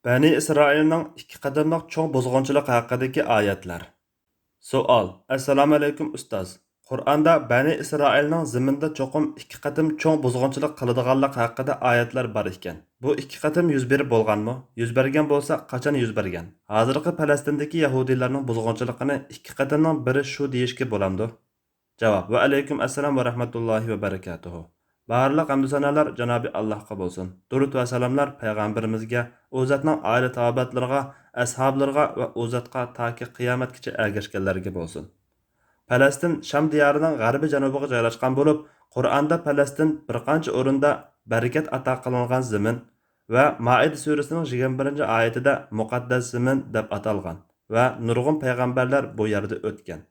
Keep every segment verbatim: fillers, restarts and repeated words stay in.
بەنى ئىسرائىلنىڭ ئىككى قېتىملىق چوڭ بۇزغۇنچىلىق ھەققىدىكى ئايەتلەر. سوئال: ئەسسالامۇئەلەيكۇم ئۇستاز. قۇرئاندا بەنى ئىسرائىلنىڭ زېمىندا چوقۇم ئىككى قېتىم چوڭ بۇزغۇنچىلىق قىلىدىغانلىقى ھەققىدە ئايەتلەر بار ئىكەن. بۇ ئىككى قېتىم يۈز بېرىپ بولغانمۇ؟ يۈز بەرگەن بولسا، قاچان يۈز بەرگەن؟ ھازىرقى پەلەستىندىكى يەھۇدىيلارنىڭ بۇزغۇنچىلىقىنى ئىككى قېتىمنىڭ بىرى شۇ دېيىشكە بولامدۇ؟ جاۋاب: ۋەئەلەيكۇم ئەسسالام ۋە رەھمەتۇللاھى ۋە بەرىكاتۇھۇ. بارلىق ھەمدۇ سانالار جانابى ئاللاھقا بولسۇن. دۇرۇت ۋە سالاملار پەيغەمبىرىمىزگە، ئۇ زاتنىڭ ئائىلە تاۋابىئاتلىرىغا، ئەسھابلىرىغا ۋە ئۇ زاتقا تاكى قىيامەتكىچە ئەگەشكەنلەرگە بولسۇن. پەلەستىن شام دىيارىنىڭ غەربىي جەنۇبىغا جايلاشقان بولۇپ، قۇرئاندا پەلەستىن بىر قانچە ئورۇندا بەرىكەت ئاتا قىلىنغان زېمىن ۋە مائىدە سۈرىسىنىڭ يىگىرمە بىرىنچى ئايىتىدە مۇقەددەس زېمىن دەپ ئاتالغان ۋە نۇرغۇن پەيغەمبەرلەر بۇ يەردە ئۆتكەن.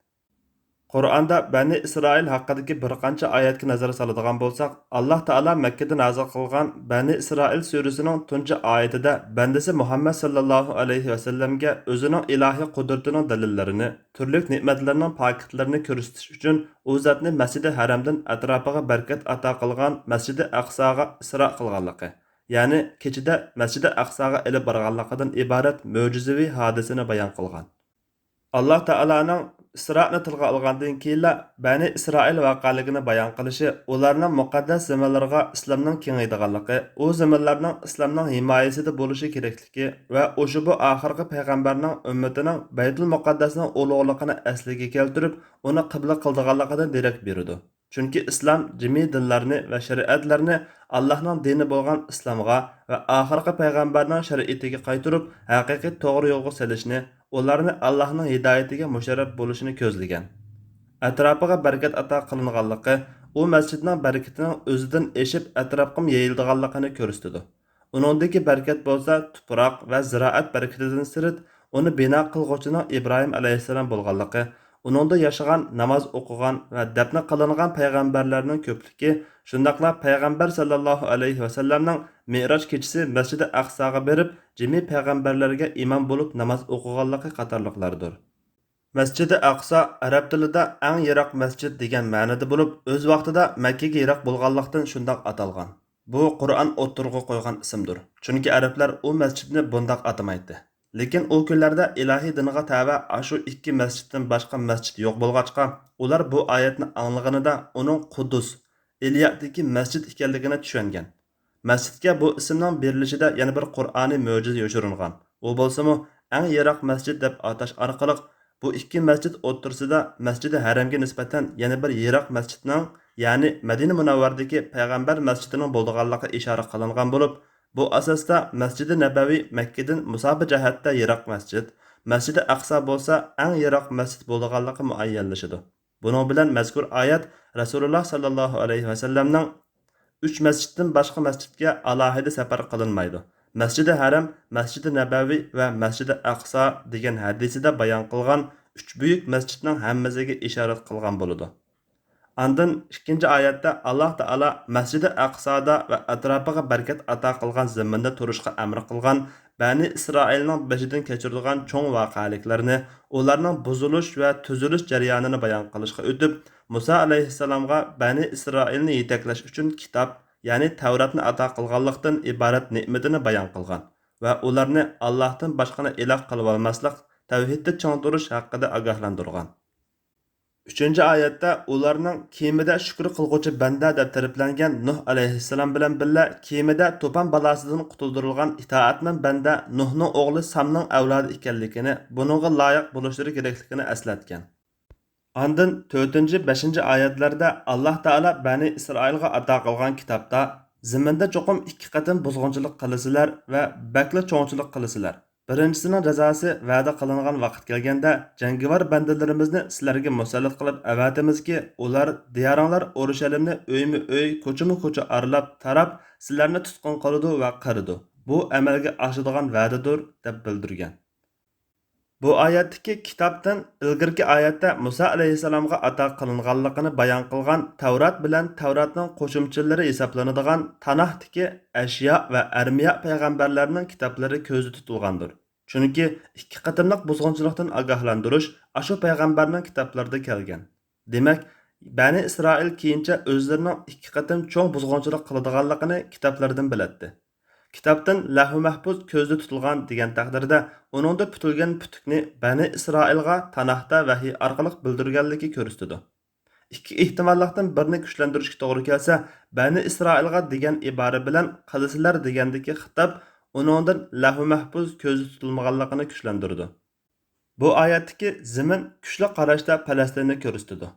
قۇرئاندا بەنى ئىسرائىل ھەققىدىكى بىر قانچە ئايەتكە نەزەر سالىدىغان بولساق، ئاللاھ تائالا مەككىدە نازىل قىلغان بەنى ئىسرائىل سۈرىسىنىڭ تۇنجى ئايىتىدە بەندىسى مۇھەممەد ساللاللاھۇ ئەلەيھى ۋەسەللەمگە ئۆزىنىڭ ئىلاھىي قۇدرىتىنىڭ دەلىللىرىنى، تۈرلۈك نېمەتلىرىنىڭ پاكىتلىرىنى كۆرسىتىش ئۈچۈن ئۇ زاتنى مەسچىدى ھەرەمدىن ئەتراپىغا بەرىكەت ئاتا قىلغان مەسچىدى ئەقساغا ئىسرا قىلغانلىقى، يەنى كېچىدە مەسچىدى ئەقساغا ئېلىپ بارغانلىقىدىن ئىبارەت مۆجىزىۋى ھادىسىنى بايان قىلغان. ئاللاھ تائالانىڭ ئىسرانى تىلغا ئالغاندىن كېيىنلا بەنى ئىسرائىل ۋەقەلىكىنى بايان قىلىشى، ئۇلارنىڭ مۇقەددەس زېمىنلىرىغا ئىسلامنىڭ كېڭىيىدىغانلىقى، ئۇ زېمىنلارنىڭ ئىسلامنىڭ ھىمايىسىدە بولۇشى كېرەكلىكى ۋە ئۇشبۇ ئاخىرقى پەيغەمبەرنىڭ ئۈممىتىنىڭ بەيتۇل مۇقەددەسنىڭ ئۇلۇغلۇقىنى ئەسلىگە كەلتۈرۈپ، ئۇنى قىبلە قىلىدىغانلىقىدىن دېرەك بېرىدۇ. چۈنكى ئىسلام جىمى دىنلارنى ۋە شەرىئەتلەرنى ئاللاھنىڭ دىنى بولغان ئىسلامغا ۋە ئاخىرقى پەيغەمبەرنىڭ شەرىئىتىگە قايتۇرۇپ، ھەقىقىي توغرا يولغا سېلىشنى، ئۇلارنى ئاللاھنىڭ ھىدايىتىگە مۇشەررەپ بولۇشىنى كۆزلىگەن. ئەتراپىغا بەرىكەت ئاتا قىلىنغانلىقى ئۇ مەسچىتنىڭ بەرىكىتىنىڭ ئۆزىدىن ئېشىپ ئەتراپقىمۇ يېيىلىدىغانلىقىنى كۆرسىتىدۇ. ئۇنىڭدىكى بەرىكەت بولسا تۇپراق ۋە زىرائەت بەرىكىتىدىن سىرت، ئۇنى بىنا قىلغۇچىنىڭ ئىبراھىم ئەلەيھىسسالام بولغانلىقى، ئۇنىڭدا ياشىغان، ناماز ئوقۇغان ۋە دەپنە قىلىنغان پەيغەمبەرلەرنىڭ كۆپلۈكى، شۇنداقلا پەيغەمبەر ساللاللاھۇ ئەلەيھى ۋەسەللەمنىڭ مىئراج كېچىسى مەسچىدى ئەقساغا بېرىپ، جىمى پەيغەمبەرلەرگە ئىمام بولۇپ ناماز ئوقۇغانلىقى قاتارلىقلاردۇر. مەسچىدى ئەقسا ئەرەب تىلىدا ئەڭ يىراق مەسچىت دېگەن مەنىدە بولۇپ، ئۆز ۋاقتىدا مەككىگە يىراق بولغانلىقتىن شۇنداق ئاتالغان. بۇ قۇرئان ئوتتۇرىغا قويغان ئىسىمدۇر. چۈنكى ئەرەبلەر ئۇ مەسچىتنى بۇنداق ئاتىمايتتى. لېكىن ئۇ كۈنلەردە ئىلاھىي دىنغا تەۋە ئاشۇ ئىككى مەسچىتتىن باشقا مەسچىت يوق بولغاچقا، ئۇلار بۇ ئايەتنى ئاڭلىغىنىدا ئۇنىڭ قۇددۇس، ئىليادىكى مەسچىت ئىكەنلىكىنى چۈشەنگەن. مەسچىتكە بۇ ئىسىمنىڭ بېرىلىشىدە يەنە بىر قۇرئانىي مۆجىزە يوشۇرۇنغان. ئۇ بولسىمۇ، ئەڭ يىراق مەسچىت دەپ ئاتاش ئارقىلىق، بۇ ئىككى مەسچىت ئوتتۇرىسىدا مەسچىدى ھەرەمگە نىسبەتەن يەنە بىر يىراق مەسچىتنىڭ، يەنى مەدىنە مۇنەۋۋەرىدىكى پەيغەمبەر مەسچىتىنىڭ بولىدىغانلىقى ئىشارە قىلىنغان بولۇپ، بۇ ئاساستا مەسچىدى نەبەۋى مەككىدىن مۇساپە جەھەتتە يىراق مەسچىت، مەسچىدى ئەقسا بولسا ئەڭ يىراق مەسچىت بولىدىغانلىقى مۇئەييەنلىشىدۇ. بۇنىڭ بىلەن مەزكۇر ئايەت رەسۇلۇللا ساللاللاھۇ ئەلەيھى ۋەسەللەمنىڭ ئۈچ مەسچىتتىن باشقا مەسچىتكە ئالاھىدە سەپەر قىلىنمايدۇ. مەسچىدى ھەرەم، مەسچىدى نەبەۋى ۋە مەسچىدى ئەقسا دېگەن ھەدىسىدە بايان قىلغان ئۈچ بۈيۈك مەسچىتنىڭ ھەممىسىگە ئىشارەت قىلغان بولىدۇ. ئاندىن ئىككىنچى ئايەتتە ئاللاھ تائالا مەسچىدى ئەقسادا ۋە ئەتراپىغا بەرىكەت ئاتا قىلغان زېمىندا تۇرۇشقا ئەمر قىلغان بەنى ئىسرائىلنىڭ بېشىدىن كەچۈرىدىغان چوڭ ۋەقەلىكلەرنى، ئۇلارنىڭ بۇزۇلۇش ۋە تۈزۈلۈش جەريانىنى بايان قىلىشقا ئۆتۈپ، مۇسا ئەلەيھىسسالامغا بەنى ئىسرائىلنى يېتەكلەش ئۈچۈن كىتاب، يەنى تەۋراتنى ئاتا قىلغانلىقتىن ئىبارەت نېمىتىنى بايان قىلغان ۋە ئۇلارنى ئاللاھتىن باشقىنى ئىلاھ قىلىۋالماسلىق، تەۋھىدتە چىڭ تۇرۇش ھەققىدە ئاگاھلاندۇرغان. ئۈچىنچى ئايەتتە ئۇلارنىڭ كېمىدە شۈكۈر قىلغۇچى بەندە دەپ تەرىپلەنگەن نۇھ ئەلەيھىسسالام بىلەن بىللە كېمىدە توپان بالاسىدىن قۇتۇلدۇرۇلغان ئىتائەتمەن بەندە نۇھنىڭ ئوغلى سامنىڭ ئەۋلادى ئىكەنلىكىنى، بۇنىڭغا لايىق بولۇشلىرى كېرەكلىكىنى ئەسلەتكەن. ئاندىن تۆتىنچى، بەشىنچى ئايەتلەردە ئاللاھ تائالا بەنى ئىسرائىلغا ئاتا قىلغان كىتابتا، زېمىندا چوقۇم ئىككى قېتىم بۇزغۇنچىلىق قىلىسىلەر ۋە بەكلا چوڭچىلىق قىلىسىلەر. بىرىنچىسىنىڭ جازاسى ۋەدە قىلىنغان ۋاقىت كەلگەندە، جەڭگىۋار بەندىلىرىمىزنى سىلەرگە مۇسەللەت قىلىپ ئەۋەتىمىزكى، ئۇلار دىيارىڭلار ئورۇشەلىمنى ئۆيمۇ ئۆي، كوچىمۇ كوچا ئارىلاپ، تاراپ، سىلەرنى تۇتقۇن قىلىدۇ ۋە قىرىدۇ. بۇ ئەمەلگە ئاشىدىغان ۋەدىدۇر، دەپ بىلدۈرگەن. بۇ ئايەتتىكى كىتابتىن ئىلگىرىكى ئايەتتە مۇسا ئەلەيھىسسالامغا ئاتا قىلىنغانلىقىنى بايان قىلغان تەۋرات بىلەن تەۋراتنىڭ قوشۇمچىلىرى ھېسابلىنىدىغان تاناھتىكى ئەشيا ۋە ئەرمىيا پەيغەمبەرلەرنىڭ كىتابلىرى كۆزدە تۇتۇلغاندۇر. چۈنكى ئىككى قېتىملىق بۇزغۇنچىلىقتىن ئاگاھلاندۇرۇش ئاشۇ پەيغەمبەرنىڭ كىتابلىرىدا كەلگەن. دېمەك، بەنى ئىسرائىل كېيىنچە ئۆزلىرىنىڭ ئىككى قېتىم چوڭ بۇزغۇنچىلىق قىلىدىغانلىقىنى كىتابلىرىدىن بىلەتتى. كىتابتىن لەۋھ-مەھپۇز كۆزدە تۇتۇلغان دېگەن تەقدىردە، ئۇنىڭدا پۈتۈلگەن پۈتۈكنى بەنى ئىسرائىلغا تاناھتا ۋەھىي ئارقىلىق بىلدۈرگەنلىكى كۆرسىتىدۇ. ئىككى ئېھتىماللىقتىن بىرىنى كۈچلەندۈرۈشكە توغرا كەلسە، بەنى ئىسرائىلغا دېگەن ئىبارە بىلەن قىلىسىلەر دېگەندىكى خىتاب ئۇنىڭدىن لەۋھ-مەھپۇز كۆزدە تۇتۇلمىغانلىقىنى كۈچلەندۈرىدۇ. بۇ ئايەتتىكى زېمىن كۈچلۈك قاراشتا پەلەستىننى كۆرسىتىدۇ.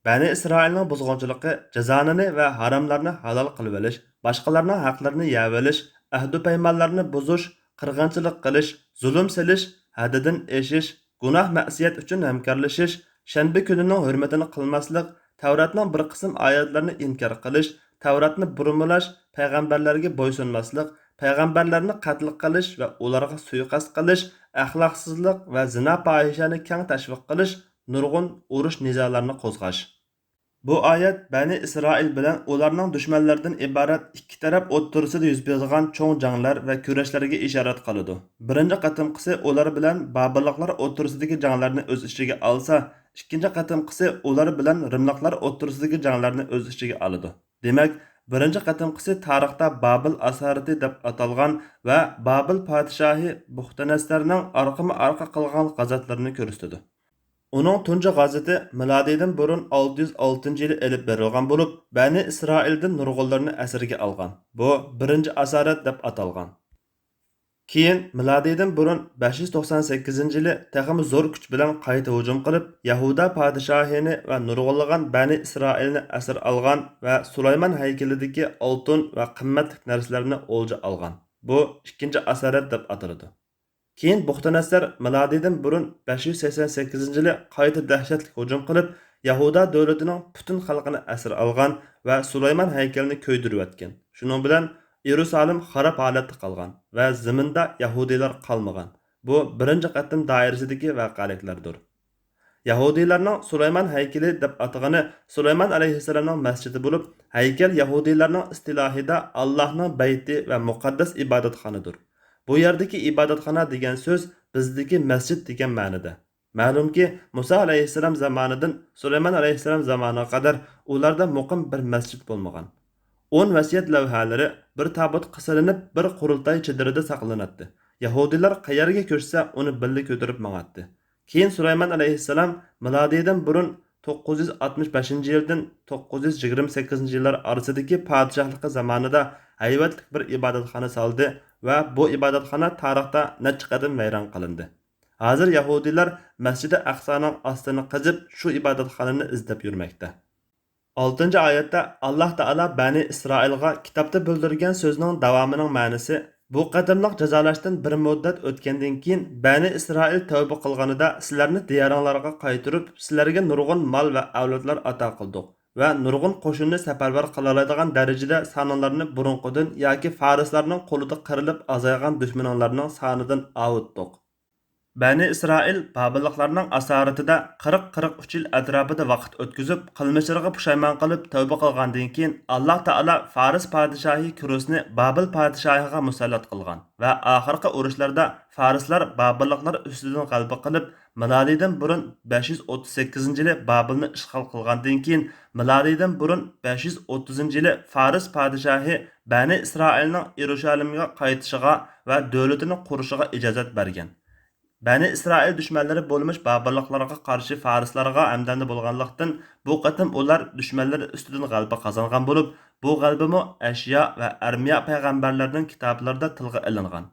بەنى ئىسرائىلنىڭ بۇزغۇنچىلىقى جازانىنى ۋە ھاراملارنى ھالال قىلىۋېلىش، باشقىلارنىڭ ھەقلىرىنى يەۋېلىش، ئەھدۇ پەيمانلارنى بۇزۇش، قىرغىنچىلىق قىلىش، زۇلۇم سېلىش، ھەددىدىن ئېشىش، گۇناھ مەسىيەت ئۈچۈن ھەمكارلىشىش، شەنبە كۈنىنىڭ ھۆرمىتىنى قىلماسلىق، تەۋراتنىڭ بىر قىسىم ئايەتلىرىنى ئىنكار قىلىش، تەۋراتنى بۇرمىلاش، پەيغەمبەرلەرگە بويسۇنماسلىق، پەيغەمبەرلەرنى قەتل قىلىش ۋە ئۇلارغا سۇيىقەست قىلىش، ئەخلاقسىزلىق ۋە زىنا پاھىشەنى كەڭ تەشۋىق قىلىش، نۇرغۇن ئۇرۇش نىزالارنى قوزغاش. بۇ ئايەت بەنى ئىسرائىل بىلەن ئۇلارنىڭ دۈشمەنلىرىدىن ئىبارەت ئىككى تەرەپ ئوتتۇرىسىدا يۈز بېرىدىغان چوڭ جەڭلەر ۋە كۈرەشلەرگە ئىشارەت قىلىدۇ. بىرىنچى قېتىمقىسى ئۇلار بىلەن بابىللىقلار ئوتتۇرىسىدىكى جەڭلەرنى ئۆز ئىچىگە ئالسا، ئىككىنچى قېتىمقىسى ئۇلار بىلەن رىملىقلار ئوتتۇرىسىدىكى جەڭلەرنى ئۆز ئىچىگە ئالىدۇ. دېمەك، بىرىنچى قېتىمقىسى تارىختا بابىل ئاسارىتى دەپ ئاتالغان ۋە بابىل پادىشاھى بۇختەنەسسەرنىڭ ئارقىمۇ ئارقا قىلغان غازاتلىرىنى كۆرسىتىدۇ. ئۇنىڭ تۇنجى غازىتى مىلادىيدىن بۇرۇن ئالتە يۈز ئالتىنچى يىلى ئېلىپ بېرىلغان بولۇپ، بەنى ئىسرائىلدىن نۇرغۇنلىرىنى ئەسىرگە ئالغان. بۇ بىرىنچى ئاسارەت دەپ ئاتالغان. كېيىن مىلادىيدىن بۇرۇن بەش يۈز توقسان سەككىزىنچى يىلى تېخىمۇ زور كۈچ بىلەن قايتا ھۇجۇم قىلىپ، يەھۇدا پادىشاھىنى ۋە نۇرغۇنلىغان بەنى ئىسرائىلنى ئەسىر ئالغان ۋە سۇلايمان ھەيكىلىدىكى ئالتۇن ۋە قىممەتلىك نەرسىلەرنى ئولجا ئالغان. بۇ ئىككىنچى ئاسارەت دەپ ئاتىلىدۇ. كېيىن بۇختەنەسسەر مىلادىيدىن بۇرۇن بەش يۈز سەكسەن سەككىزىنچى يىلى قايتا دەھشەتلىك ھۇجۇم قىلىپ، يەھۇدا دۆلىتىنىڭ پۈتۈن خەلقىنى ئەسىر ئالغان ۋە سۇلايمان ھەيكىلىنى كۆيدۈرۈۋەتكەن. شۇنىڭ بىلەن يېرۇسالېم خاراب ھالەتتە قالغان ۋە زېمىندا يەھۇدىيلار قالمىغان. بۇ بىرىنچى قېتىم دائىرىسىدىكى ۋەقەلىكلەردۇر. يەھۇدىيلارنىڭ سۇلايمان ھەيكىلى دەپ ئاتىغىنى سۇلايمان ئەلەيھىسسالامنىڭ مەسچىتى بولۇپ، ھەيكەل يەھۇدىيلارنىڭ ئىستىلاھىدا ئاللاھنىڭ بەيتى ۋە مۇقەددەس ئىبادەتخانىدۇر. بۇ يەردىكى ئىبادەتخانا دېگەن سۆز بىزدىكى مەسچىت دېگەن مەنىدە. مەلۇمكى، مۇسا ئەلەيھىسسالام زامانىدىن سۇلايمان ئەلەيھىسسالام زامانىغا قەدەر ئۇلاردا مۇقىم بىر مەسچىت بولمىغان. ئون ۋەسىيەت لەۋھەلىرى بىر تابۇتقا سېلىنىپ، بىر قۇرۇلتاي چېدىرىدا ساقلىناتتى. يەھۇدىيلار قەيەرگە كۆچسە، ئۇنى بىللە كۆتۈرۈپ ماڭاتتى. كېيىن سۇلايمان ئەلەيھىسسالام مىلادىيدىن بۇرۇن توققۇز يۈز ئاتمىش بەشىنچى يىلدىن توققۇز يۈز يىگىرمە سەككىزىنچى يىللار ئارىسىدىكى پادىشاھلىقى زامانىدا ھەيۋەتلىك بىر ئىبادەتخانا سالدى ۋە بۇ ئىبادەتخانا تارىختا نەچچە قېتىم ۋەيران قىلىندى. ھازىر يەھۇدىيلار مەسچىدى ئەقسانىڭ ئاستىنى قېزىپ، شۇ ئىبادەتخانىنى ئىزدەپ يۈرمەكتە. ئالتىنچى ئايەتتە ئاللاھ تائالا بەنى ئىسرائىلغا كىتابتا بىلدۈرگەن سۆزنىڭ داۋامىنىڭ مەنىسى، بۇ قېتىملىق جازالاشتىن بىر مۇددەت ئۆتكەندىن كېيىن، بەنى ئىسرائىل تەۋبە قىلغىنىدا سىلەرنى دىيارىڭلارغا قايتۇرۇپ، سىلەرگە نۇرغۇن مال ۋە ئەۋلادلار ئاتا قىلدۇق ۋە نۇرغۇن قوشۇننى سەپەرۋەر قىلالايدىغان دەرىجىدە سانىلارنى بۇرۇنقىدىن ياكى فارسلارنىڭ قولىدا قىرىلىپ ئازايغان دۈشمىنىڭلارنىڭ سانىدىن ئاۋۇتتۇق. بەنى ئىسرائىل بابىللىقلارنىڭ ئاسارىتىدە قىرىق، قىرىق ئۈچ يىل ئەتراپىدا ۋاقىت ئۆتكۈزۈپ، قىلمىشلىرىغا پۇشايمان قىلىپ تەۋبە قىلغاندىن كېيىن، ئاللاھ تائالا فارس پادىشاھى كىروسنى بابىل پادىشاھىغا مۇسەللەت قىلغان ۋە ئاخىرقى ئۇرۇشلاردا فارسلار بابىللىقلار ئۈستىدىن غەلىبە قىلىپ، مىلادىيدىن بۇرۇن بەش يۈز ئوتتۇز سەككىزىنچى يىلى بابىلنى ئىشغال قىلغاندىن كېيىن، مىلادىيدىن بۇرۇن بەش يۈز ئوتتۇزىنچى يىلى فارس پادىشاھى بەنى ئىسرائىلنىڭ ئىرۇشالىمگە قايتىشىغا ۋە دۆلىتىنى قۇرۇشىغا ئىجازەت بەرگەن. بەنى ئىسرائىل دۈشمەنلىرى بولمىش بابىللىقلارغا قارشى فارسلارغا ھەمدەمدە بولغانلىقتىن، بۇ قېتىم ئۇلار دۈشمەنلىرى ئۈستىدىن غەلىبە قازانغان بولۇپ، بۇ غەلىبىمۇ ئەشيا ۋە ئەرمىيا پەيغەمبەرلەرنىڭ كىتابلىرىدا تىلغا ئېلىنغان.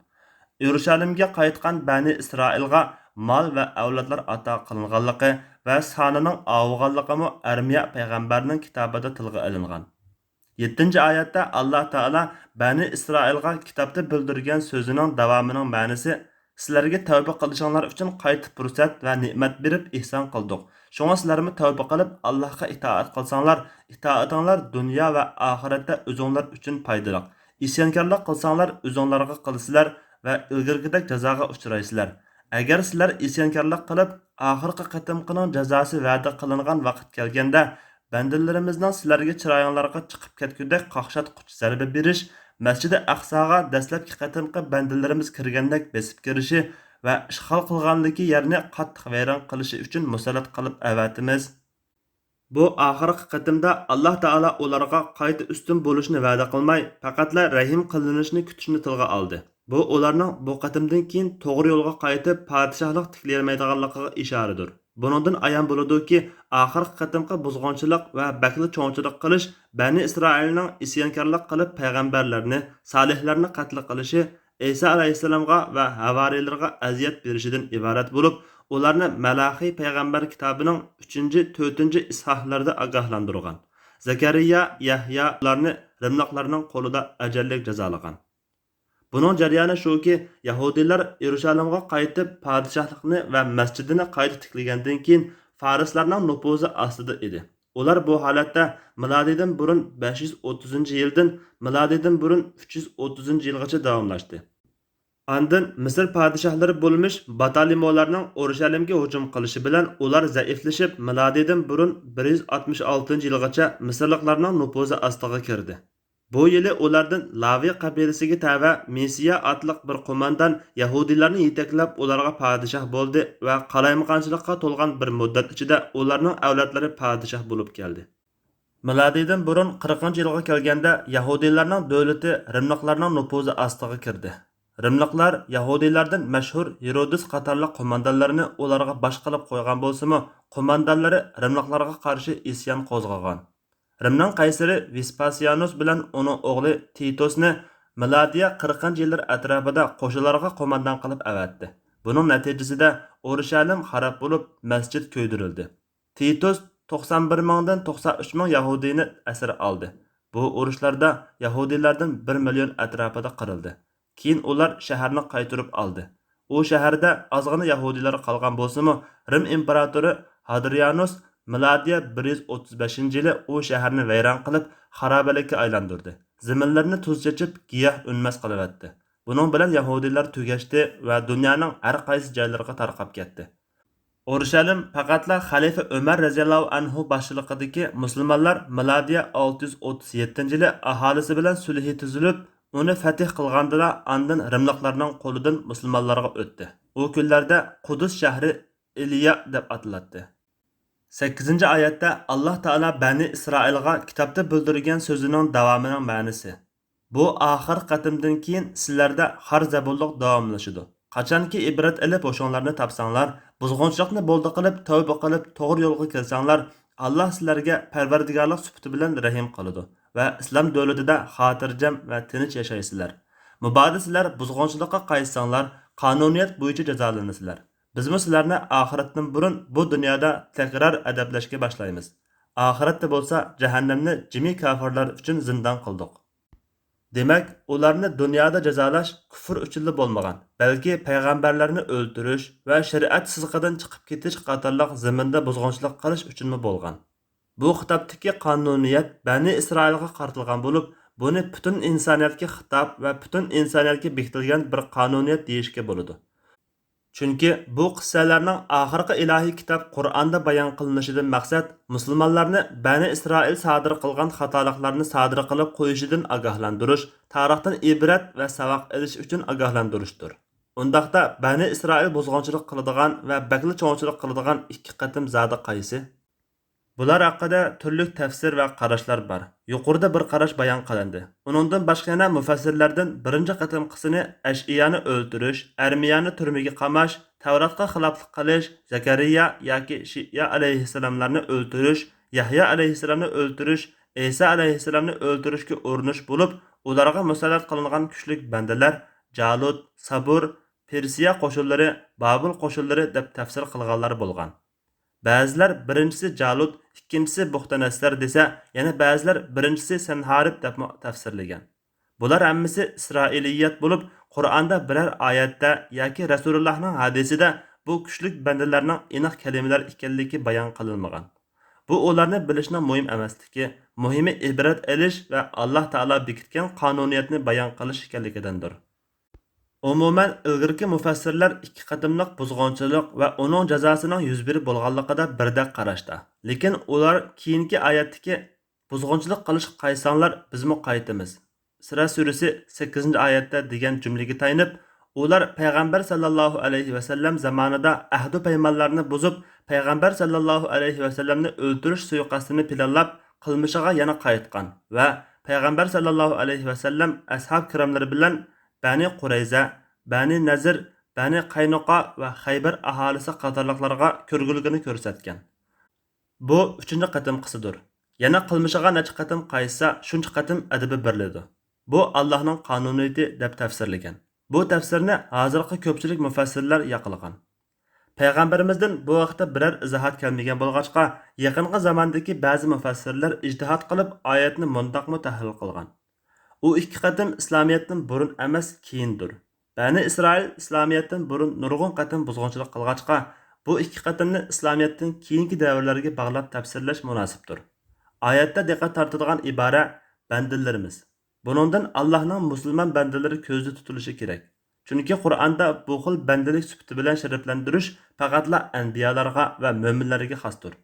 ئىرۇشالىمگە قايتقان بەنى ئىسرائىلغا مال ۋە ئەۋلادلار ئاتا قىلىنغانلىقى ۋە سانىنىڭ ئاۋۇغانلىقىمۇ ئەرمىيا پەيغەمبەرنىڭ كىتابىدا تىلغا ئېلىنغان. يەتتىنچى ئايەتتە ئاللاھ تائالا بەنى ئىسرائىلغا كىتابتا بىلدۈرگەن سۆزىنىڭ داۋامىنىڭ مەنىسى، سىلەرگە تەۋبە قىلىشىڭلار ئۈچۈن قايتا پۇرسەت ۋە نېمەت بېرىپ ئېھسان قىلدۇق. شۇڭا سىلەرمۇ تەۋبە قىلىپ، ئاللاھقا ئىتائەت قىلساڭلار، ئىتائىتىڭلار دۇنيا ۋە ئاخىرەتتە ئۆزۈڭلار ئۈچۈن پايدىلىق. ئىسيانكارلىق قىلساڭلار، ئۆزۈڭلارغا قىلىسىلەر ۋە ئىلگىرىكىدەك جازاغا ئۇچرايسىلەر. ئەگەر سىلەر ئىسيانكارلىق قىلىپ، ئاخىرقى قېتىمقىنىڭ جازاسى ۋەدە قىلىنغان ۋاقىت كەلگەندە، بەندىلىرىمىزنىڭ سىلەرگە چىرايىڭلارغا چىقىپ كەتكۈدەك قاقشاتقۇچ زەربە بېرىش، مەسچىدى ئەقساغا دەسلەپكى قېتىمقى بەندىلىرىمىز كىرگەندەك بېسىپ كىرىشى ۋە ئىشغال قىلغاندىكى يەرنى قاتتىق ۋەيران قىلىشى ئۈچۈن مۇسەللەت قىلىپ ئەۋەتىمىز. بۇ ئاخىرقى قېتىمدا ئاللاھ تائالا ئۇلارغا قايتا ئۈستۈن بولۇشنى ۋەدە قىلماي، پەقەتلا رەھىم قىلىنىشنى كۈتۈشنى تىلغا ئالدى. بۇ ئۇلارنىڭ بۇ قېتىمدىن كېيىن توغرا يولغا قايتىپ، پادىشاھلىق تىكلىيەلمەيدىغانلىقىغا ئىشارىدۇر. بۇنىڭدىن ئايان بولىدۇكى، ئاخىرقى قېتىمقى بۇزغۇنچىلىق ۋە بەكلا چوڭچىلىق قىلىش بەنى ئىسرائىلنىڭ ئىسيانكارلىق قىلىپ، پەيغەمبەرلەرنى، سالىھلارنى قەتل قىلىشى، ئەيسا ئەلەيھىسسالامغا ۋە ھاۋارىيلىرىغا ئەزىيەت بېرىشىدىن ئىبارەت بولۇپ، ئۇلارنى مەلاخىي پەيغەمبەر كىتابىنىڭ ئۈچىنچى، تۆتىنچى ئىسھاھلىرىدا ئاگاھلاندۇرغان. زەكەرىيا، يەھيا ئۇلارنى رىملىقلارنىڭ قولىدا ئەجەللىك جازالىغان. بۇنىڭ جەريانى شۇكى، يەھۇدىيلار يېرۇشالىمغا قايتىپ، پادىشاھلىقنى ۋە مەسچىتىنى قايتا تىكلىگەندىن كېيىن، فارسلارنىڭ نوپۇزى ئاستىدا ئىدى. ئۇلار بۇ ھالەتتە مىلادىيدىن بۇرۇن بەش يۈز ئوتتۇزىنچى يىلدىن مىلادىيدىن بۇرۇن ئۈچ يۈز ئوتتۇزىنچى يىلغىچە داۋاملاشتى. ئاندىن مىسىر پادىشاھلىرى بولمىش باتالىمونلارنىڭ ئورشەلىمگە ھۇجۇم قىلىشى بىلەن ئۇلار زەئىپلىشىپ، مىلادىيدىن بۇرۇن بىر يۈز ئاتمىش ئالتىنچى يىلغىچە مىسىرلىقلارنىڭ نوپۇزى ئاستىغا كىردى. بۇ يىلى ئۇلاردىن لاۋى قەبىلىسىگە تەۋە مىسىيا ئاتلىق بىر قوماندان يەھۇدىيلارنى يېتەكلەپ، ئۇلارغا پادىشاھ بولدى ۋە قالايمىقانچىلىققا تولغان بىر مۇددەت ئىچىدە ئۇلارنىڭ ئەۋلادلىرى پادىشاھ بولۇپ كەلدى. مىلادىيدىن بۇرۇن قىرىقىنچى يىلغا كەلگەندە، يەھۇدىيلارنىڭ دۆلىتى رىملىقلارنىڭ نوپۇزى ئاستىغا كىردى. رىملىقلار يەھۇدىيلاردىن مەشھۇر ھېرودىس قاتارلىق قوماندانلىرىنى ئۇلارغا باش قىلىپ قويغان بولسىمۇ، قوماندانلىرى رىملىقلارغا قارشى ئىسيان قوزغىغان. رىمنىڭ قەيسىرى ۋېسپاسىيانۇس بىلەن ئۇنىڭ ئوغلى تىتۇسنى مىلادىيە قىرىقىنچى يىللىرى ئەتراپىدا قوشۇنلارغا قوماندان قىلىپ ئەۋەتتى. بۇنىڭ نەتىجىسىدە ئورشەلىم خاراب بولۇپ، مەسچىت كۆيدۈرۈلدى. تىتۇس توقسان بىر مىڭدىن توقسان ئۈچ مىڭ يەھۇدىينى ئەسىر ئالدى. بۇ ئۇرۇشلاردا يەھۇدىيلاردىن بىر مىليون ئەتراپىدا قىرىلدى. كېيىن ئۇلار شەھەرنى قايتۇرۇپ ئالدى. ئۇ شەھەردە ئازغىنە يەھۇدىيلار قالغان بولسىمۇ، رىم ئىمپېراتورى ھادرىيانۇس مىلادىيە بىر يۈز ئوتتۇز بەشىنچى يىلى ئۇ شەھەرنى ۋەيران قىلىپ، خارابىلىككە ئايلاندۇردى. زېمىنلىرىنى تۇز چېچىپ، گىياھ ئۈنمەس قىلىۋەتتى. بۇنىڭ بىلەن يەھۇدىيلار تۈگەشتى ۋە دۇنيانىڭ ھەر قايسى جايلىرىغا تارقاپ كەتتى. ئورشەلىم پەقەتلا خەلىپە ئۆمەر رەزىياللاھۇ ئەنھۇ باشچىلىقىدىكى مۇسۇلمانلار مىلادىيە ئالتە يۈز ئوتتۇز يەتتىنچى يىلى ئاھالىسى بىلەن سۈلھى تۈزۈلۈپ، ئۇنى فەتھ قىلغاندىلا، ئاندىن رىملىقلارنىڭ قولىدىن مۇسۇلمانلارغا ئۆتتى. ئۇ كۈنلەردە قۇدس شەھىرى ئىليا دەپ ئاتىلاتتى. سەككىزىنچى ئايەتتە ئاللاھ تائالا بەنى ئىسرائىلغا كىتابتا بىلدۈرگەن سۆزىنىڭ داۋامىنىڭ مەنىسى. بۇ ئاخىرقى قېتىمدىن كېيىن سىلەردە خار زەبۇنلۇق داۋاملىشىدۇ. قاچانكى ئىبرەت ئېلىپ ھوشۇڭلارنى تاپساڭلار، بۇزغۇنچىلىقنى بولدى قىلىپ، تەۋبە قىلىپ، توغرا يولغا كىرسەڭلار، ئاللاھ سىلەرگە پەرۋەردىگارلىق سۈپىتى بىلەن رەھىم قىلىدۇ ۋە ئىسلام دۆلىتىدە خاتىرجەم ۋە تىنچ ياشايسىلەر. مۇبادا سىلەر بۇزغۇنچىلىققا قايتساڭلار، قانۇنىيەت بويىچە جازالىنىسىلەر. بىزمۇ سىلەرنى ئاخىرەتتىن بۇرۇن بۇ دۇنيادا تەكرار ئەدەپلەشكە باشلايمىز. ئاخىرەتتە بولسا جەھەننەمنى جىمى كاپىرلار ئۈچۈن زىندان قىلدۇق. دېمەك، ئۇلارنى دۇنيادا جازالاش كۇفر ئۈچۈنلا بولمىغان، بەلكى پەيغەمبەرلەرنى ئۆلتۈرۈش ۋە شەرىئەت سىزىقىدىن چىقىپ كېتىش قاتارلىق زېمىندا بۇزغۇنچىلىق قىلىش ئۈچۈنمۇ بولغان. بۇ خىتابتىكى قانۇنىيەت بەنى ئىسرائىلغا قارىتىلغان بولۇپ، بۇنى پۈتۈن ئىنسانىيەتكە خىتاب ۋە پۈتۈن ئىنسانىيەتكە بېكىتىلگەن بىر قانۇنىيەت دېيىشكە بولىدۇ. چۈنكى بۇ قىسسەلەرنىڭ ئاخىرقى ئىلاھىي كىتاب قۇرئاندا بايان قىلىنىشىدىن مەقسەت مۇسۇلمانلارنى بەنى ئىسرائىل سادىر قىلغان خاتالىقلارنى سادىر قىلىپ قويۇشىدىن ئاگاھلاندۇرۇش، تارىختىن ئىبرەت ۋە ساۋاق ئېلىش ئۈچۈن ئاگاھلاندۇرۇشتۇر. ئۇنداقتا بەنى ئىسرائىل بۇزغۇنچىلىق قىلىدىغان ۋە بەكلا چوڭچىلىق قىلىدىغان ئىككى قېتىم زادى قايسى؟ بۇلار ھەققىدە تۈرلۈك تەپسىر ۋە قاراشلار بار. يۇقىرىدا بىر قاراش بايان قىلىندى. ئۇنىڭدىن باشقا يەنە مۇفەسسىرلەردىن بىرىنچى قېتىمقىسىنى ئەشئىيانى ئۆلتۈرۈش، ئەرمىيانى تۈرمىگە قاماش، تەۋراتقا خىلاپلىق قىلىش، زەكەرىيا ياكى شىئيا ئەلەيھىسسالاملارنى ئۆلتۈرۈش، يەھيا ئەلەيھىسسالامنى ئۆلتۈرۈش، ئەيسا ئەلەيھىسسالامنى ئۆلتۈرۈشكە ئۇرۇنۇش بولۇپ، ئۇلارغا مۇسەللەت قىلىنغان كۈچلۈك بەندىلەر جالۇت، سابۇر، پېرسىيە قوشۇنلىرى، بابىل قوشۇنلىرى دەپ تەپسىر قىلغانلار بولغان. بەزىلەر بىرىنچىسى جالۇت، ئىككىنچىسى بۇختەنەسسەر دېسە، يەنە بەزىلەر بىرىنچىسى سەنھارىپ دەپمۇ تەپسىرلىگەن. بۇلار ھەممىسى ئىسرائىلىيات بولۇپ، قۇرئاندا بىرەر ئايەتتە ياكى رەسۇلۇللاھنىڭ ھەدىسىدە بۇ كۈچلۈك بەندىلەرنىڭ ئېنىق كەلىمىلەر ئىكەنلىكى بايان قىلىنمىغان. بۇ ئۇلارنى بىلىشنىڭ مۇھىم ئەمەسلىكى، مۇھىمى ئىبرەت ئېلىش ۋە ئاللاھ تائالا بېكىتكەن قانۇنىيەتنى بايان قىلىش ئىكەنلىكىدىندۇر. ئومۇمەن، ئىلگىرىكى مۇفەسسىرلەر ئىككى قېتىملىق بۇزغۇنچىلىق ۋە ئۇنىڭ جازاسىنىڭ يۈز بېرىپ بولغانلىقىدا بىردەك قاراشتا. لېكىن ئۇلار كېيىنكى ئايەتتىكى، بۇزغۇنچىلىق قىلىشقا قايتساڭلار، بىزمۇ قايتىمىز. ئىسرا سۈرىسى سەككىزىنچى ئايەتتە دېگەن جۈملىگە تايىنىپ، ئۇلار پەيغەمبەر سەللەللاھۇ ئەلەيھى ۋەسەللەم زامانىدا ئەھدۇ پەيمانلارنى بۇزۇپ، پەيغەمبەر سەللەللاھۇ ئەلەيھى ۋەسەللەمنى ئۆلتۈرۈش سۇيىقەستىنى پىلانلاپ، قىلمىشىغا يەنە قايتقان ۋە پەيغەمبەر سەللەللاھۇ ئەلەيھى ۋەسەللەم ئەسھاب كىراملىرى بىلەن بەنى قۇرەيزە، بەنى نەزىر، بەنى قاينۇقا ۋە خەيبەر ئاھالىسى قاتارلىقلارغا كۆرگۈلۈكىنى كۆرسەتكەن. بۇ ئۈچىنچى قېتىمقىسىدۇر. يەنە قىلمىشىغا نەچچە قېتىم قايتسا، شۇنچە قېتىم ئەدىپى بېرىلىدۇ. بۇ ئاللاھنىڭ قانۇنىيىتى، دەپ تەپسىرلىگەن. بۇ تەپسىرنى ھازىرقى كۆپچىلىك مۇفەسسىرلەر ياقلىغان. پەيغەمبىرىمىزدىن بۇ ھەقتە بىرەر ئىزاھات كەلمىگەن بولغاچقا، يېقىنقى زاماندىكى بەزى مۇفەسسىرلەر ئىجتىھات قىلىپ، ئايەتنى مۇنداقمۇ تەھلىل قىلغان: ئۇ ئىككى قېتىم ئىسلامىيەتتىن بۇرۇن ئەمەس، كېيىندۇر. بەنى ئىسرائىل ئىسلامىيەتتىن بۇرۇن نۇرغۇن قېتىم بۇزغۇنچىلىق قىلغاچقا، بۇ ئىككى قېتىمنى ئىسلامىيەتتىن كېيىنكى دەۋرلەرگە باغلاپ تەپسىرلەش مۇناسىپتۇر. ئايەتتە دىققەت تارتىدىغان ئىبارە بەندىلىرىمىز. بۇنىڭدىن ئاللاھنىڭ مۇسۇلمان بەندىلىرى كۆزدە تۇتۇلۇشى كېرەك. چۈنكى قۇرئاندا بۇ خىل بەندىلىك سۈپىتى بىلەن شەرەپلەندۈرۈش پەقەتلا ئەنبىيالارغا ۋە مۆمىنلەرگە خاستۇر.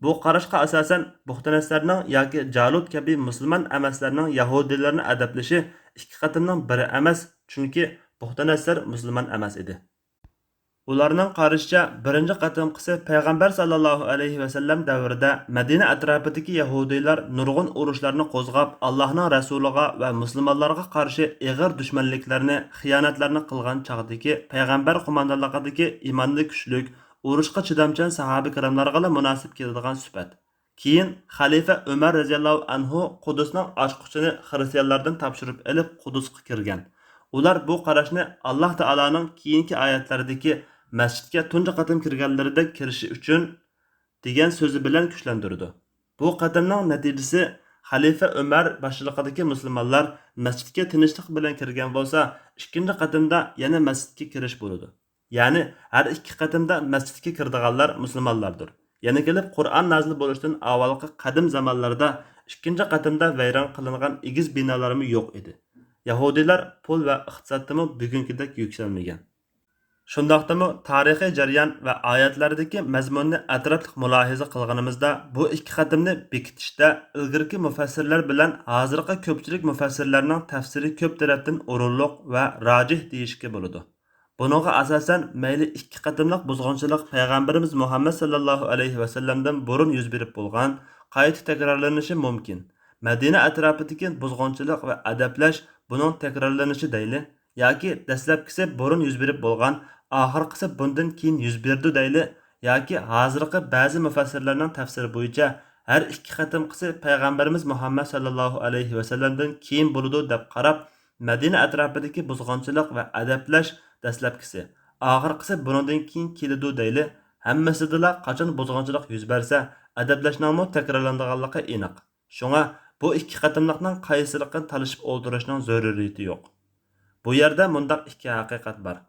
بۇ قاراشقا ئاساسەن، بۇختەنەسسەرنىڭ ياكى جالۇت كەبى مۇسۇلمان ئەمەسلەرنىڭ يەھۇدىيلارنى ئەدەپلىشى ئىككى قېتىمنىڭ بىرى ئەمەس، چۈنكى بۇختەنەسسەر مۇسۇلمان ئەمەس ئىدى. ئۇلارنىڭ قارىشىچە، بىرىنچى قېتىمقىسى پەيغەمبەر ساللاللاھۇ ئەلەيھى ۋەسەللەم دەۋرىدە مەدىنە ئەتراپىدىكى يەھۇدىيلار نۇرغۇن ئۇرۇشلارنى قوزغاپ، ئاللاھنىڭ رەسۇلىغا ۋە مۇسۇلمانلارغا قارشى ئېغىر دۈشمەنلىكلەرنى، خىيانەتلەرنى قىلغان چاغدىكى پەيغەمبەر قوماندانلىقىدىكى ئىمانى كۈچلۈك، ئۇرۇشقا چىدامچان ساھابە كىراملارغىلا مۇناسىپ كېلىدىغان سۈپەت. كېيىن خەلىپە ئۆمەر رەزىياللاھۇ ئەنھۇ قۇدۇسنىڭ ئاچقۇچىنى خىرىستىيانلاردىن تاپشۇرۇپ ئېلىپ، قۇدۇسقا كىرگەن. ئۇلار بۇ قاراشنى ئاللاھ تائالانىڭ كېيىنكى ئايەتلەردىكى مەسچىتكە تۇنجى قېتىم كىرگەنلىرىدەك كىرىشى ئۈچۈن دېگەن سۆزى بىلەن كۈچلەندۈرىدۇ. بۇ قېتىمنىڭ نەتىجىسى، خەلىپە ئۆمەر باشچىلىقىدىكى مۇسۇلمانلار مەسچىتكە تىنچلىق بىلەن كىرگەن بولسا، ئىككىنچى قېتىمدا يەنە مەسچىتكە كىرىش بولىدۇ. يەنى ھەر ئىككى قېتىمدا مەسچىتكە كىرىدىغانلار مۇسۇلمانلاردۇر. يەنە كېلىپ قۇرئان نازىل بولۇشتىن ئاۋۋالقى قەدىم زامانلاردا ئىككىنچى قېتىمدا ۋەيران قىلىنغان ئېگىز بىنالارمۇ يوق ئىدى. يەھۇدىيلار پۇل ۋە ئىقتىسادتىمۇ بۈگۈنكىدەك يۈكسەلمىگەن. شۇنداقتىمۇ تارىخىي جەريان ۋە ئايەتلەردىكى مەزمۇننى ئەتراپلىق مۇلاھىزە قىلغىنىمىزدا، بۇ ئىككى قېتىمنى بېكىتىشتە ئىلگىرىكى مۇفەسسىرلەر بىلەن ھازىرقى كۆپچىلىك مۇفەسسىرلەرنىڭ تەپسىرى كۆپ تەرەپتىن ئورۇنلۇق ۋە راجىھ دېيىشكە بولىدۇ. بۇنىڭغا ئاساسەن، مەيلى ئىككى قېتىملىق بۇزغۇنچىلىق پەيغەمبىرىمىز مۇھەممەد ساللاللاھۇ ئەلەيھى ۋەسەللەمدىن بۇرۇن يۈز بېرىپ بولغان، قايتا تەكرارلىنىشى مۇمكىن، مەدىنە ئەتراپىدىكى بۇزغۇنچىلىق ۋە ئەدەپلەش بۇنىڭ تەكرارلىنىشى دەيلى، ياكى دەسلەپكىسى بۇرۇن يۈز بېرىپ بولغان، ئاخىرقىسى بۇندىن كېيىن يۈز بېرىدۇ دەيلى، ياكى ھازىرقى بەزى مۇفەسسىرلەرنىڭ تەپسىرى بويىچە ھەر ئىككى قېتىمقىسى پەيغەمبىرىمىز مۇھەممەد ساللاللاھۇ ئەلەيھى ۋەسەللەمدىن كېيىن بولىدۇ دەپ قاراپ، مەدىنە ئەتراپىدىكى بۇزغۇنچىلىق ۋە ئەدەپلەش دەسلەپكىسى، ئاخىرقىسى بۇنىڭدىن كېيىن كېلىدۇ دەيلى، ھەممىسىدىلا قاچان بۇزغۇنچىلىق يۈز بەرسە، ئەدەپلەشنىڭمۇ تەكرارلىنىدىغانلىقى ئېنىق. شۇڭا بۇ ئىككى قېتىملىقنىڭ قايسىلىقىنى تالىشىپ ئولتۇرۇشنىڭ زۆرۈرىيىتى يوق. بۇ يەردە مۇنداق ئىككى ھەقىقەت بار.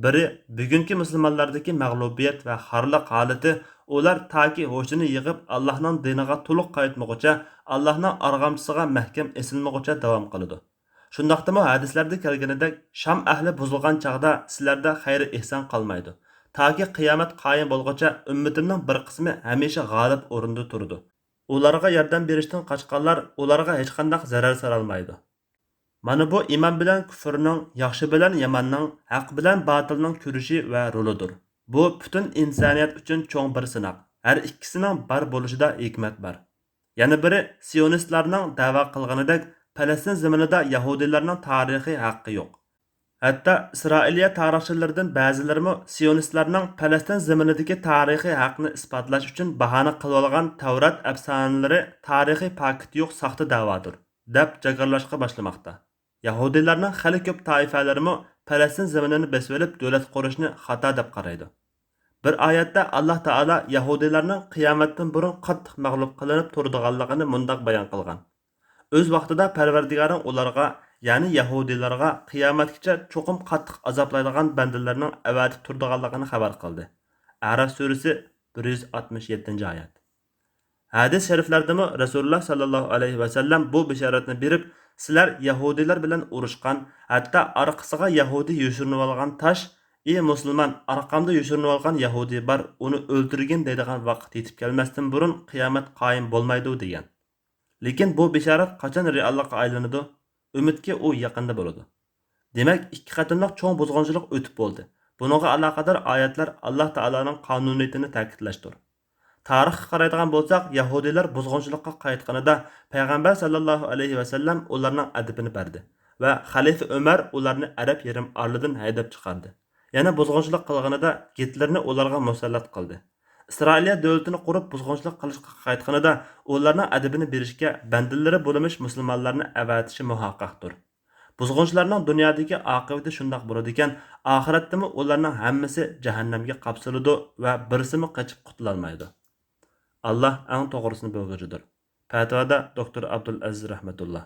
بىرى، بۈگۈنكى مۇسۇلمانلاردىكى مەغلۇبىيەت ۋە خارلىق ھالىتى ئۇلار تاكى ھوشىنى يىغىپ، ئاللاھنىڭ دىنىغا تولۇق قايتمىغۇچە، ئاللاھنىڭ ئارغامچىسىغا مەھكەم ئېسىلمىغۇچە داۋام قىلىدۇ. شۇنداقتىمۇ ھەدىسلەردە كەلگىنىدەك، شام ئەھلى بۇزۇلغان چاغدا سىلەردە خەير ئېھسان قالمايدۇ. تاكى قىيامەت قايىم بولغۇچە ئۈممىتىمنىڭ بىر قىسمى ھەمىشە غالىب ئورۇندا تۇرىدۇ. ئۇلارغا ياردەم بېرىشتىن قاچقانلار ئۇلارغا ھېچقانداق زەرەر سالالمايدۇ. مانا بۇ ئىمان بىلەن كۇفرنىڭ، ياخشى بىلەن ياماننىڭ، ھەق بىلەن باتىلنىڭ كۈرىشى ۋە رولىدۇر. بۇ پۈتۈن ئىنسانىيەت ئۈچۈن چوڭ بىر سىناق. ھەر ئىككىسىنىڭ بار بولۇشىدا ھېكمەت بار. يەنە بىرى، سىيونىستلارنىڭ دەۋا قىلغىنىدەك، پەلەستىن زېمىنىدا يەھۇدىيلارنىڭ تارىخىي ھەققى يوق. ھەتتا ئىسرائىلىيە تارىخچىلىرىدىن بەزىلىرىمۇ سىيونىستلارنىڭ پەلەستىن زېمىنىدىكى تارىخىي ھەقنى ئىسپاتلاش ئۈچۈن باھانە قىلىۋالغان تەۋرات ئەپسانىلىرى تارىخىي پاكىتى يوق ساختا دەۋادۇر، دەپ جاكارلاشقا باشلىماقتا. يەھۇدىيلارنىڭ خېلى كۆپ تائىپەلىرىمۇ پەلەستىن زېمىنىنى بېسىۋېلىپ دۆلەت قۇرۇشنى خاتا دەپ قارايدۇ. بىر ئايەتتە ئاللاھ تائالا يەھۇدىيلارنىڭ قىيامەتتىن بۇرۇن قاتتىق مەغلۇپ قىلىنىپ تۇرىدىغانلىقىنى مۇنداق بايان قىلغان: ئۆز ۋاقتىدا پەرۋەردىگارىڭ ئۇلارغا، يەنى يەھۇدىيلارغا قىيامەتكىچە چوقۇم قاتتىق ئازابلايدىغان بەندىلەرنىڭ ئەۋەتىپ تۇرىدىغانلىقىنى خەۋەر قىلدى. ئەراف سۈرىسى، بىر يۈز ئاتمىش يەتتىنچى ئايەت. ھەدىس شەرىفلەردىمۇ رەسۇلۇللاھ ساللاللاھۇ ئەلەيھى ۋەسەللەم بۇ بېشارەتنى بېرىپ، سىلەر يەھۇدىيلار بىلەن ئۇرۇشقان، ھەتتا ئارقىسىغا يەھۇدىي يوشۇرۇنۇۋالغان تاش، ئى مۇسۇلمان، ئارقامدا يوشۇرۇنۇۋالغان يەھۇدىي بار، ئۇنى ئۆلتۈرگىن دەيدىغان ۋاقىت يېتىپ كەلمەستىن بۇرۇن قىيامەت قايىم بولمايدۇ، دېگەن. لېكىن بۇ بېشارەت قاچان رېئاللىققا ئايلىنىدۇ؟ ئۈمىدكى ئۇ يېقىندا بولىدۇ. دېمەك، ئىككى قېتىملىق چوڭ بۇزغۇنچىلىق ئۆتۈپ بولدى. بۇنىڭغا ئالاقىدار ئايەتلەر ئاللا تائالانىڭ قانۇنىيىتىنى تەكىتلەشتۇر. تارىخقا قارايدىغان بولساق، يەھۇدىيلار بۇزغۇنچىلىققا قايتقىنىدا، پەيغەمبەر سەللەللاھۇ ئەلەيھى ۋەسەللەم ئۇلارنىڭ ئەدىپىنى بەردى ۋە خەلىپە ئۆمەر ئۇلارنى ئەرەب يېرىم ئارىلىدىن ھەيدەپ چىقاردى. يەنە بۇزغۇنچىلىق قىلغىنىدا، گىتلېرنى ئۇلارغا مۇسەللەت قىلدى. ئىسرائىلىيە دۆلىتىنى قۇرۇپ، بۇزغۇنچىلىق قىلىشقا قايتقىنىدا، ئۇلارنىڭ ئەدىپىنى بېرىشكە بەندىلىرى بولمىش مۇسۇلمانلارنى ئەۋەتىشى مۇھەققەقتۇر. بۇزغۇنچىلارنىڭ دۇنيادىكى ئاقىۋىتى شۇنداق بولىدىكەن، ئاخىرەتتىمۇ ئۇلارنىڭ ھەممىسى جەھەننەمگە قاپسىلىدۇ ۋە بىرسىمۇ قېچىپ قۇتۇلالمايدۇ. ئاللا ئەڭ توغرىسىنى بىلگۈچىدۇر. پەتىۋادا دوكتور ئابدۇلئەزىز رەھمەتۇللا.